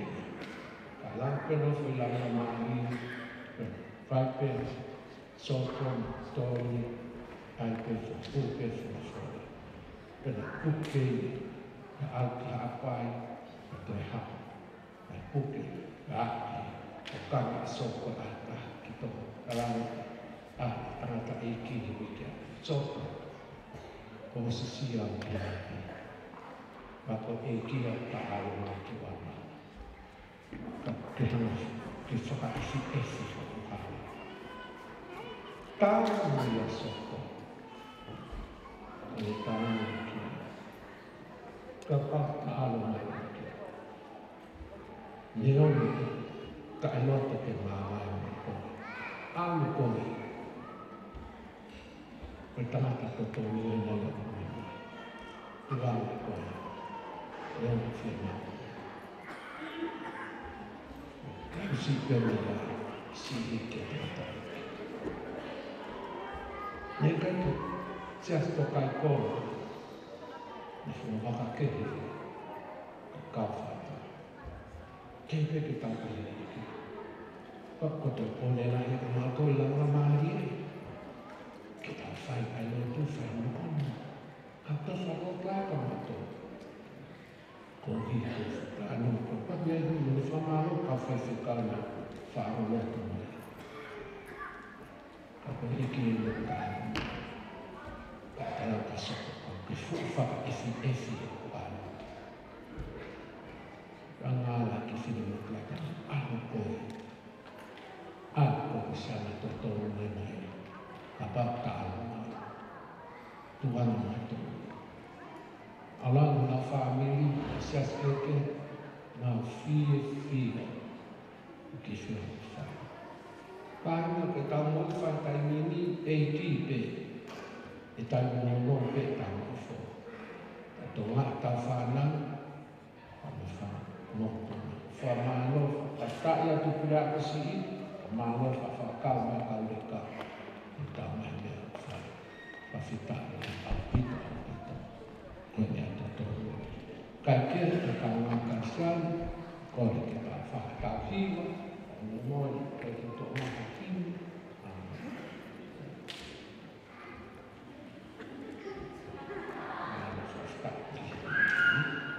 ka lau pē nofo ʻi langa mālie, pē, fai pē, soko, toli, ʻai pē fo, pu pē fo, fo. Pē na puke, na au ki Haʻapai, na toe hapa. ʻAi puke, ʻaki, ʻo kanga soko ʻata ki Tonga. Kalanga, ʻa, tangataʻeiki he uike. Soko, ko sisia o ki ʻaki. Ma ko ʻeiki ʻa ta alo ma ki wana. Ka ke hanga, ke fakaʻefiʻefi ʻo kanga. Tau mo ia soko. ʻE tau mo ki. Kapau ta alo ma ki. Neongo, taʻeloto ke māvae mo koe. ʻA mo koe. Ko e tangata totonu ʻena ia ko e. Tuʻa mo koe. Neongo fie ma. Kusi pē mo ia, siʻi ke tangata. Ne kai ko, siasi to kai ko. Ne fua vaka kehe. Ka kau fata. Kei pē ke tau pehē ʻEiki. Ka ko e tau pone lahi ʻa e mātou ʻi langa mālie. Ke tau fai ʻa e lotu fai moʻoni. Ka tau fai lotu ʻa ka mātou. Ko e hiko ka ʻano ko e paki ai mo e fakamālō ka faifekau na faʻa lotu mai. Ka ko e ʻEiki ʻe lotu ka. Ka tala ka soko ka ke fuʻu fakaʻefiʻefi ʻo ʻalu. Ka ngala ki fine mo ka ka ʻalu ko e. ʻA ko e siana totonu mai mai. Kapau ta ʻalu mai. Tuʻa mo mātou. ʻAlu mo e fāmili, siasi ʻEiki, na fiefia. Ki fē fai. Kāinga ke tau mo fai taimi ni ʻEiki pē. ʻE tau mo no pē tau mo fo. Ka tau ngā tau fānau. Ka mo fa, mo, fa mālō, fakataʻi atu pē ʻa ko siʻi, ka mālō fa, fakakau mai kau leka, ʻe tau mai mea fa, fakafetaʻi ʻaupito, ʻaupito. Ko e meʻa totonu. Kae kehe, ka kau ngā Kalisitiane, Kole ke ka fakatauhi ua, ʻo mo e ko e ke toʻo mahaki. ʻĀmeni.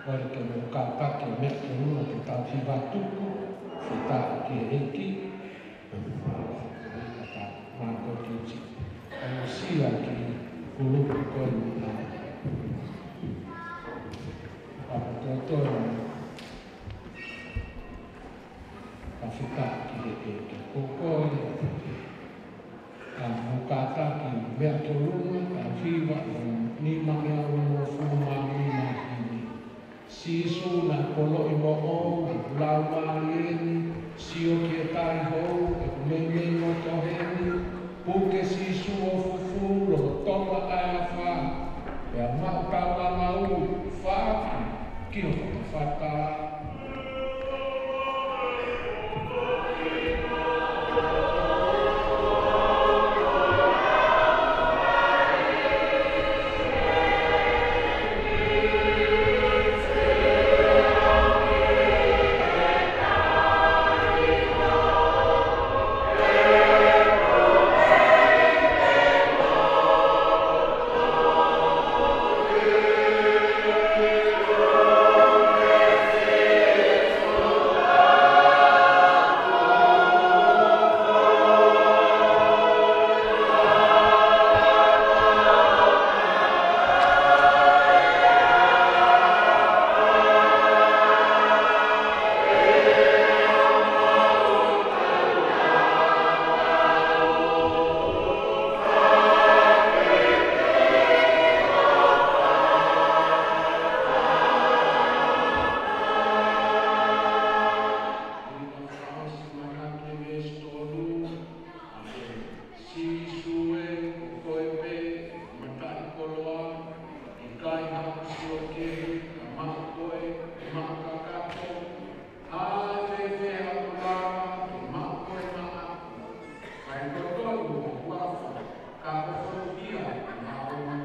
Kole ke mo kātaki e meʻa ke lua ke tau hiva tuku, fita ki he ʻEiki. Mākou ki uti. ʻOsi ʻa e kiʻi kulupu ko eni. Fakatotolo. Fakafetaʻi ki he ʻEiki. Ko koe, ka mo kātaki meʻa ki ʻolunga, ka hiva ʻi he nima ngeau onongofulu mā nima himi. Sīsū naʻe poloʻi moʻou, ʻoku laumālie ni, sio ki he taʻehou, ʻoku meimei ngoto heni, puke Sīsū ʻo fufū, lolotonga ʻa e afā, pea maʻu taulanga ui, faaki ki ho fata. Sīsū ē, ko koe pē, mataʻikoloa, ʻikai haʻaku sio kehe, ka maʻa koe, maʻa kakato, ʻa e fēfē haʻaku lava, ke maʻa koe maʻaku. Kae totonu ho huafa, ka ko hoku hia, maʻa koe.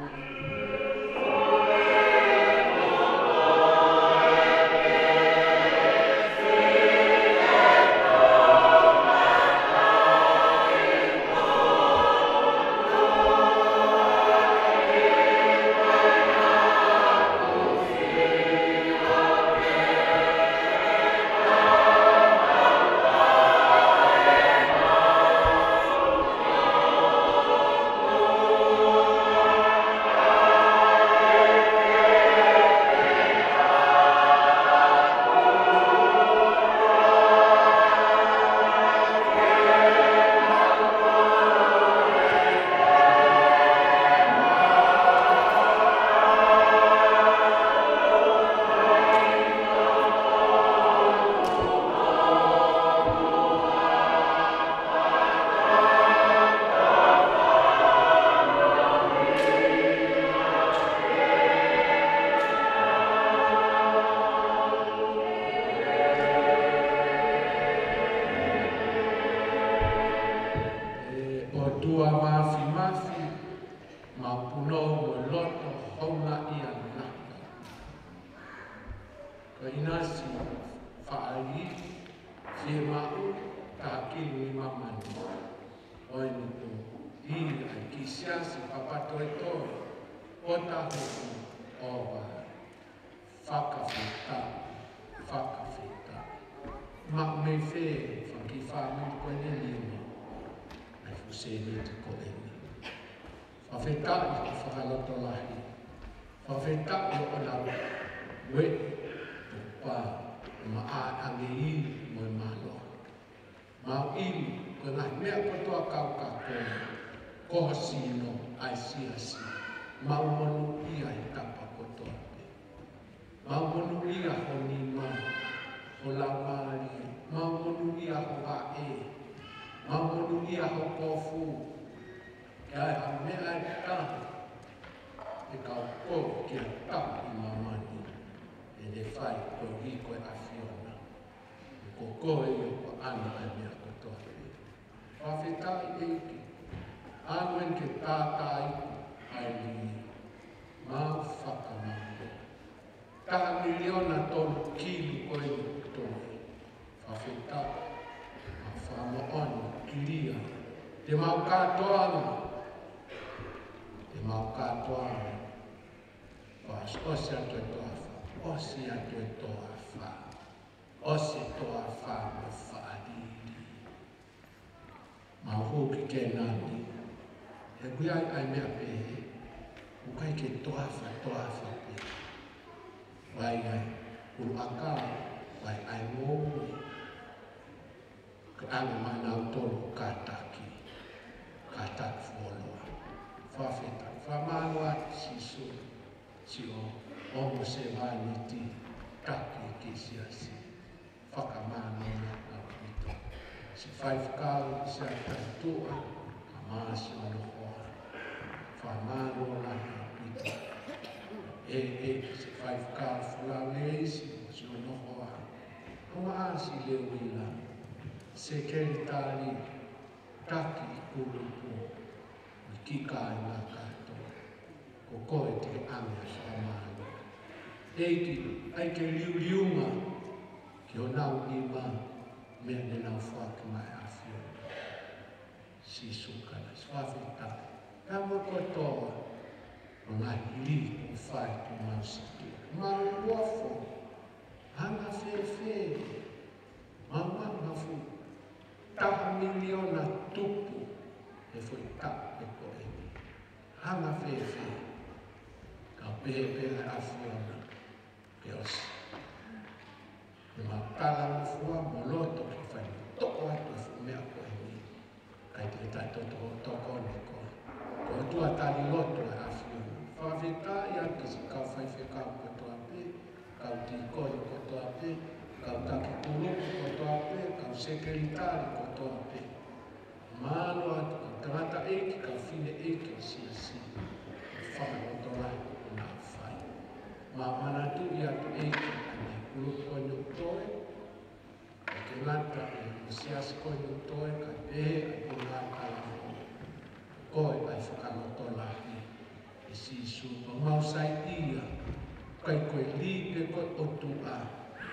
ʻE ʻOtua Māfimafi, mau punou mo e loto houngaʻia naka. Ko e ʻinasi faʻa ivi, fiemaʻu, taha kilu ni mamani. ʻOi ni ko i ai ki siasi papatoetoe, ʻo tahu ʻo va. Fakafetaʻi, fakafetaʻi. Maʻu mei fē, faki fāmili ko eni nima. ʻAi fuʻu sēniti ko eni. Fakafetaʻi, fakalotolahi. Fakafetaʻi ʻo lau. Ue, tupa, maʻa ange i mo e mālō. Mau ʻilo, ko e ngaahi meʻa kotoa kau ka ko, ko ho sino, ʻa e siasi. Mau monūʻia he tapa kotoa pē. Mau monūʻia ho nima, ho laumālie, mau monūʻia ho vaʻe, mau monūʻia ho kofu, ke ʻai ha meʻa ʻe taha, ʻe kau ko kia taha ʻi māmani, ʻe ne fai ko e hiko e ʻAfiona. Ko koe ia ko ana ʻa e meʻa kotoa pē. Fakafetaʻi ʻEiki. Amen ke tātā iku ai ni. Mau fakamau. Taha miliona tolu kilu ko e tolu. Tau, mau fakamoʻoni, kilia, te mau kātoanga, te mau kātoanga. Pea ʻosi atu e toafa, ʻosi atu e toafa, ʻosi e toafa mo e faʻalili. Mau hū ki Kēnani. He ʻoku ʻi ai ʻa e meʻa pehē, ʻoku ʻikai ke toafa, toafa pē. Vakai ai, ʻuluʻakau, vakai ai ngoue. Ke ʻange maʻanautolu kātaki, kātaki fuoloa. Fakafetaʻi, fakamālō atu Sīsū, siʻo ongo sevāniti, taki ki siasi. Fakamālō ʻaupito. Siʻi faifekau, siʻa taituʻa, kae siʻono hoa. Fakamālō ʻaupito. ʻE, ʻe, siʻi faifekau Fulaveisi, siʻono hoa. Kae siʻi Leuila, sekelitali, taki kulupu, mo e kiʻi kāinga kātoa. Ko koe te ke ʻange fakamālō. ʻEiki, ʻai ke liuliunga ki honau nima, meʻa ne nau foaki mai ʻa e ʻAfiona. Sīsū Kalaisi, fakafetaʻi. Pea mo kotoa, ʻo ngaahi lī kuo fai ki mau situ. Mau uafo, hanga fēfē, mau mafu, taha miliona tupu, he foʻi taʻu ko eni. Hanga fēfē, ka pehē pē ʻa e ʻAfiona, ke ʻosi. Ke mau talangofua mo loto ke fai toʻo atu e fuʻu meʻa ko eni. ʻIkai te ke taʻe tokoni koe. Ko e ʻOtua tali lotu ʻa e ʻAfiona. Fakafetaʻi atu ki siʻi kau faifekau kotoa pē, kau tīkoni kotoa pē, kau taki kulupu kotoa pē, kau sekelitali kotoa pē. Mālō atu kau tangataʻeiki, kau fineʻeiki ʻo e siasi. Fakalotolahi ʻoku nau fai. Mau manatuʻi atu ʻEiki ʻa e ngaahi kulupu ko eni ʻoku toe. ʻIkai ke ngata ʻi he siasi ko eni ʻoku toe, kae pehē ʻa e kau ngāue ʻa e ʻAfiona. Ko e ʻai fakalotolahi ʻe Sīsū, pea mau saiʻia, ʻikai ko e lī pē ko e ʻOtua,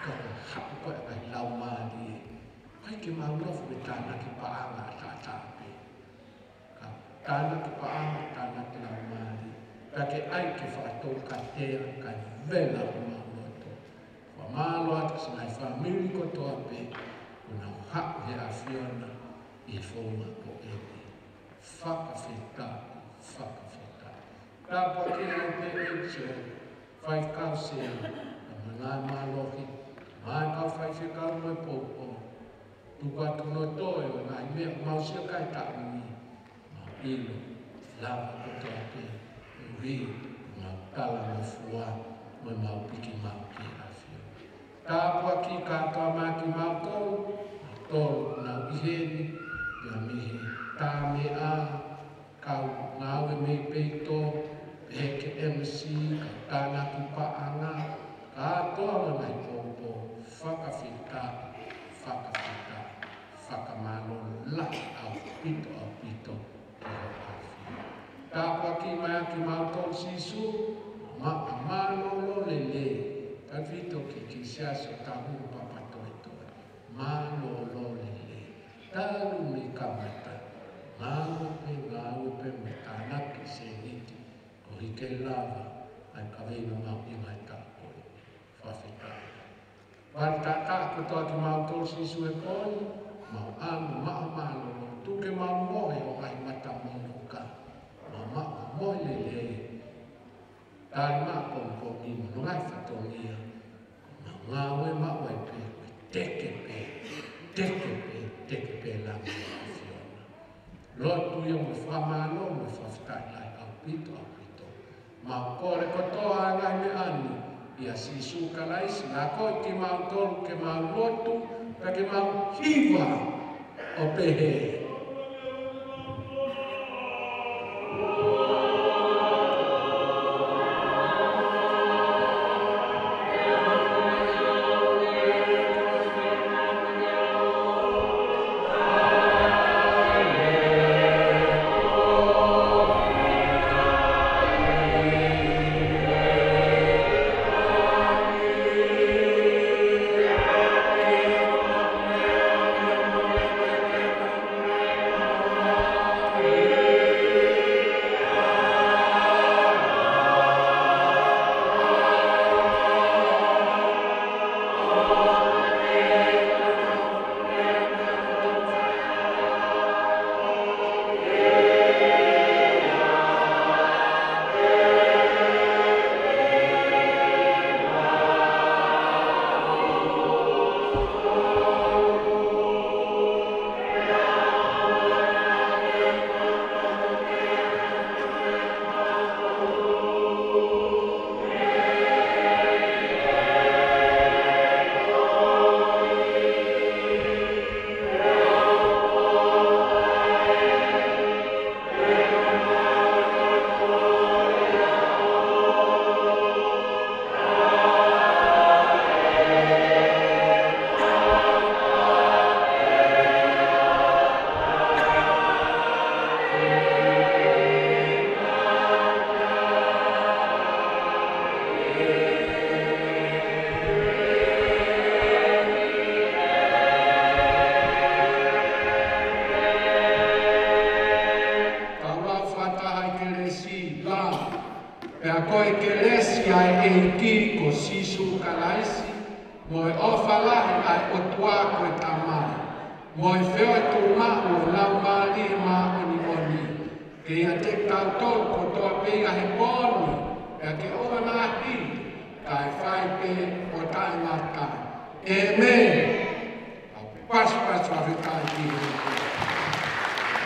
ka ko e haʻu ko ē ʻa e Laumālie. ʻIkai ke mau nofo pē tānaki paʻanga ʻataʻatā pē. Ka tānaki paʻanga, tānaki laumālie. Pea ke ʻai ke fakatoukatea, kae vela homau loto. Fakamālō atu ki he ngaahi fāmili kotoa pē, kuo nau haʻu he ʻAfiona ʻi he founga ko eni. Fakafetaʻi, fakafetaʻi. Tāpuakiʻi pē ʻEiki siʻo faifekau Sea, mo e ngaahi mālohi, mo e kau faifekau mo e poupou. Tuku atu hono toe ʻo e ngaahi meʻa ʻoku mau sio ki ai he taʻu ni, mau ʻilo, lava kotoa pē, ʻuhi, mau talangofua, mo mau piki maʻu ki he ʻAfiona. Tāpuakiʻi kātoa mai kimautolu, mautolu ʻoku nau ʻi heni, pea mei he tā meʻa, kau ngāue mei peito, pehē ki he M C, kau tānaki paʻanga, kātoa mo e ngaahi poupou, fakafetaʻi, fakafetaʻi, fakamālō lahi ʻaupito, ʻaupito, ki ho ʻAfio. Tāpuakiʻi mai ʻa kimautolu Sīsū, maʻa mālōlō lelei, tefito ki he Siasi ʻo Tahulu Papatoetoe, mālōlō lelei, talu mei kamata, ngāue pē, ngāue pē mo tānaki sēniti, koeʻuhi ke lava ʻa e kaveinga mahuʻinga ʻo e taʻu ko eni. Fakafetaʻi. Vale taʻataʻa kotoa kimautolu Sīsū he pō ni, mau ʻamu maʻa mālōlō, tuku ke mau mohe ʻo ngaahi mata monoka, mau maʻa mohe lelei, tali maʻa pongipongi mo e ngaahi fatongia, mau ngāue maʻu ai pē, teke pē, teke pē, teke pē langi ʻo e ʻAfiona. Lotu ia mo e fakamālō mo e fakafetaʻi lahi ʻaupito, ʻaupito. Mau kole kotoa ʻa e ngaahi meʻa ni ʻia Sīsū Kalaisi, naʻa ko e kimautolu ke mau lotu, pea ke mau hiva ʻo pehē. Ka ko e kelesi ʻa e ʻEiki ko Sīsū Kalaisi, mo e ʻofa lahi ʻa e ʻOtua ko e Tamai, mo e feohi tuʻumaʻu ʻo e Laumālie Māʻoniʻoni, ke ʻiate kitautolu kotoa pē ia he pō ni, pea ke ʻoua naʻa hili, kae fai pē ʻo taʻengata. ʻĒmeni.